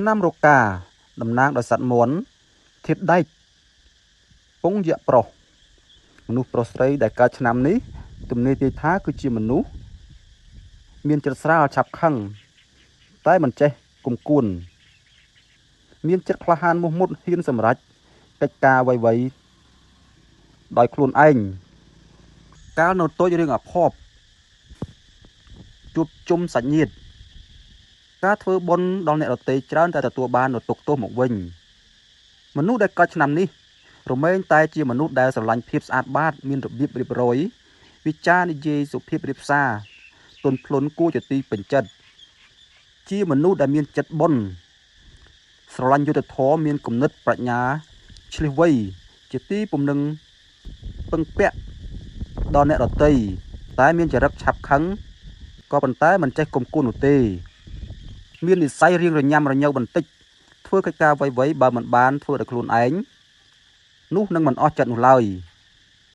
ឆ្នាំរកាតំណាងដោយសត្វមាន់ធាតុដែកពងយៈប្រុសមនុស្សប្រុសស្រីដែលកើតឆ្នាំនេះទំនាយទាយថាគឺជាមនុស្សមានចិត្តស្រាលឆាប់ខឹងតែមិនចេះគុំគួនមានចិត្តក្លាហានមោះមុតហ៊ានសម្រេចកិច្ចការអ្វីៗដោយខ្លួនឯងកាលនៅតូចរឿងអភ័ព្វជួបជុំសាច់ញាតិការធ្វើបុណ្យដល់អ្នកដទៃច្រើនតែទទួលបាននូវទុក្ខទោសមកវិញមនុស្សដែលកើតឆ្នាំនេះរមែងតែជាមនុស្សដែលស្រឡាញ់ភាពស្អាតបាតមានរបៀបរៀបរយវិចារនិយាយសុភាពរៀបសារទន់ភ្លន់គួរជាទីពេញចិត្តជាមនុស្សដែលមានចិត្តបុណ្យស្រឡាញ់យុត្តិធម៌មានគំនិតប្រាជ្ញាឆ្លៀសវៃជាទីពំនឹងពឹងពាក់ដល់អ្នកដទៃតែមានចរិតឆាប់ខឹងក៏ប៉ុន្តែមិនចេះគុំគួននោះទេមាននិស្ស័យរៀងរញ៉ាំរញ៉ៅបន្តិចធ្វើកិច្ចការអ្វីៗបើមិនបានធ្វើដោយខ្លួនឯងនោះនឹងមិនអស់ចិត្តនោះឡើយ។